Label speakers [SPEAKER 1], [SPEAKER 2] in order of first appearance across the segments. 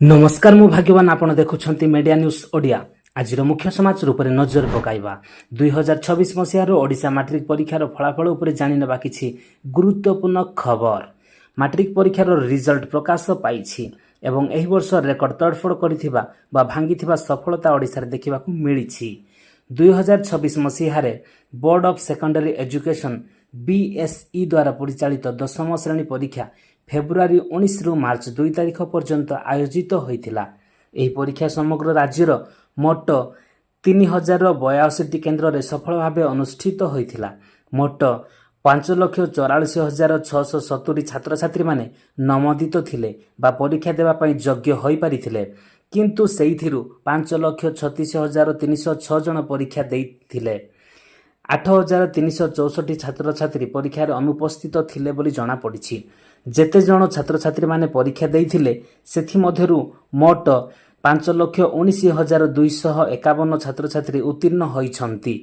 [SPEAKER 1] ନମସ୍କାର, ମୁଁ ଭାଗ୍ୟବାନ। ଆପଣ ଦେଖୁଛନ୍ତି ମିଡିଆ ନ୍ୟୁଜ୍ ଓଡ଼ିଆ। ଆଜିର ମୁଖ୍ୟ ସମାଚାର ଉପରେ ନଜର ପକାଇବା। 2026 ମସିହାର ଓଡ଼ିଶା ମାଟ୍ରିକ ପରୀକ୍ଷାର ଫଳାଫଳ ଉପରେ ଜାଣିନେବା କିଛି ଗୁରୁତ୍ୱପୂର୍ଣ୍ଣ ଖବର। ମାଟ୍ରିକ ପରୀକ୍ଷାର ରିଜଲ୍ଟ ପ୍ରକାଶ ପାଇଛି ଏବଂ ଏହି ବର୍ଷ ରେକର୍ଡ ତୋଡ଼ଫୋଡ଼ କରିଥିବା ବା ଭାଙ୍ଗିଥିବା ସଫଳତା ଓଡ଼ିଶାରେ ଦେଖିବାକୁ ମିଳିଛି। 2026 ମସିହାରେ board of secondary education, BSE ଦ୍ୱାରା ପରିଚାଳିତ ଦଶମ ଶ୍ରେଣୀ ପରୀକ୍ଷା ଫେବୃଆରୀ 19ରୁ ମାର୍ଚ୍ଚ 2 ତାରିଖ ପର୍ଯ୍ୟନ୍ତ ଆୟୋଜିତ ହୋଇଥିଲା। ଏହି ପରୀକ୍ଷା ସମଗ୍ର ରାଜ୍ୟର ମୋଟ 3082ଟି କେନ୍ଦ୍ରରେ ସଫଳ ଭାବେ ଅନୁଷ୍ଠିତ ହୋଇଥିଲା। ମୋଟ 5,44,670 ଛାତ୍ରଛାତ୍ରୀମାନେ ନମୋଦିତ ଥିଲେ ବା ପରୀକ୍ଷା ଦେବା ପାଇଁ ଯୋଗ୍ୟ ହୋଇପାରିଥିଲେ। କିନ୍ତୁ ସେଇଥିରୁ 5,36,306 ଜଣ ପରୀକ୍ଷା ଦେଇଥିଲେ। 8364 ଛାତ୍ରଛାତ୍ରୀ ପରୀକ୍ଷାରେ ଅନୁପସ୍ଥିତ ଥିଲେ ବୋଲି ଜଣାପଡ଼ିଛି। ଯେତେ ଜଣ ଛାତ୍ରଛାତ୍ରୀମାନେ ପରୀକ୍ଷା ଦେଇଥିଲେ, ସେଥିମଧ୍ୟରୁ ମୋଟ 5,19,251 ଛାତ୍ରଛାତ୍ରୀ ଉତ୍ତୀର୍ଣ୍ଣ ହୋଇଛନ୍ତି।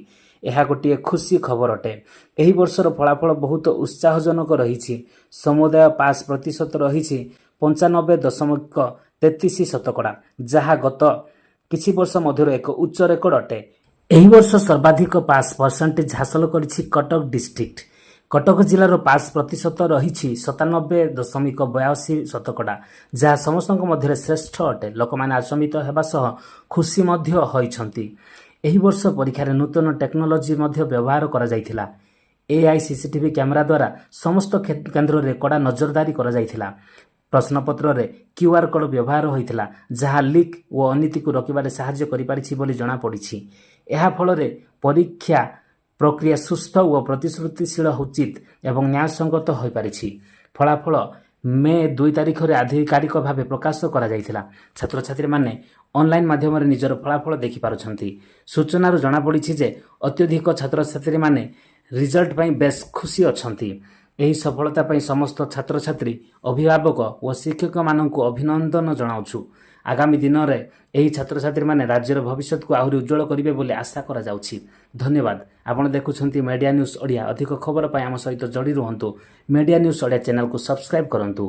[SPEAKER 1] ଏହା ଗୋଟିଏ ଖୁସି ଖବର ଅଟେ। ଏହି ବର୍ଷର ଫଳାଫଳ ବହୁତ ଉତ୍ସାହଜନକ ରହିଛି। ସମୁଦାୟ ପାସ୍ ପ୍ରତିଶତ ରହିଛି 95.33 ଶତକଡ଼ା, ଯାହା ଗତ କିଛି ବର୍ଷ ମଧ୍ୟରୁ ଏକ ଉଚ୍ଚ ରେକର୍ଡ ଅଟେ। ଏହି ବର୍ଷ ସର୍ବାଧିକ ପାସ୍ ପରସେଣ୍ଟେଜ ହାସଲ କରିଛି କଟକ ଡିଷ୍ଟ୍ରିକ୍ଟ। କଟକ ଜିଲ୍ଲାର ପାସ୍ ପ୍ରତିଶତ ରହିଛି 97.82 ଶତକଡ଼ା, ଯାହା ସମସ୍ତଙ୍କ ମଧ୍ୟରେ ଶ୍ରେଷ୍ଠ ଅଟେ। ଲୋକମାନେ ଆଚମ୍ବିତ ହେବା ସହ ଖୁସି ମଧ୍ୟ ହୋଇଛନ୍ତି। ଏହି ବର୍ଷ ପରୀକ୍ଷାରେ ନୂତନ ଟେକ୍ନୋଲୋଜି ମଧ୍ୟ ବ୍ୟବହାର କରାଯାଇଥିଲା। ଏଆଇ ସିସିଟିଭି କ୍ୟାମେରା ଦ୍ୱାରା ସମସ୍ତ କେନ୍ଦ୍ରରେ କଡ଼ା ନଜରଦାରୀ କରାଯାଇଥିଲା। ପ୍ରଶ୍ନପତ୍ରରେ କ୍ୟୁଆର୍ କୋଡ୍ ବ୍ୟବହାର ହୋଇଥିଲା, ଯାହା ଲିକ୍ ଓ ଅନୀତିକୁ ରୋକିବାରେ ସାହାଯ୍ୟ କରିପାରିଛି ବୋଲି ଜଣାପଡ଼ିଛି। ଏହା ଫଳରେ ପରୀକ୍ଷା ପ୍ରକ୍ରିୟା ସୁସ୍ଥ ଓ ପ୍ରତିଶ୍ରୁତିଶୀଳ, ଉଚିତ ଏବଂ ନ୍ୟାୟସଙ୍ଗତ ହୋଇପାରିଛି। ଫଳାଫଳ ମେ 2 ତାରିଖରେ ଆଧିକାରିକ ଭାବେ ପ୍ରକାଶ କରାଯାଇଥିଲା। ଛାତ୍ରଛାତ୍ରୀମାନେ ଅନଲାଇନ୍ ମାଧ୍ୟମରେ ନିଜର ଫଳାଫଳ ଦେଖିପାରୁଛନ୍ତି। ସୂଚନାରୁ ଜଣାପଡ଼ିଛି ଯେ ଅତ୍ୟଧିକ ଛାତ୍ରଛାତ୍ରୀମାନେ ରିଜଲ୍ଟ ପାଇଁ ବେଶ୍ ଖୁସି ଅଛନ୍ତି। ଏହି ସଫଳତା ପାଇଁ ସମସ୍ତ ଛାତ୍ରଛାତ୍ରୀ, ଅଭିଭାବକ ଓ ଶିକ୍ଷକମାନଙ୍କୁ ଅଭିନନ୍ଦନ ଜଣାଉଛୁ। ଆଗାମୀ ଦିନରେ ଏହି ଛାତ୍ରଛାତ୍ରୀମାନେ ରାଜ୍ୟର ଭବିଷ୍ୟତକୁ ଆହୁରି ଉଜ୍ଜ୍ୱଳ କରିବେ ବୋଲି ଆଶା କରାଯାଉଛି। ଧନ୍ୟବାଦ। ଆପଣ ଦେଖୁଛନ୍ତି ମିଡିଆ ନ୍ୟୁଜ୍ ଓଡ଼ିଆ। ଅଧିକ ଖବର ପାଇଁ ଆମ ସହିତ ଯୋଡ଼ି ରୁହନ୍ତୁ। ମିଡିଆ ନ୍ୟୁଜ୍ ଓଡ଼ିଆ ଚ୍ୟାନେଲକୁ ସବସ୍କ୍ରାଇବ୍ କରନ୍ତୁ।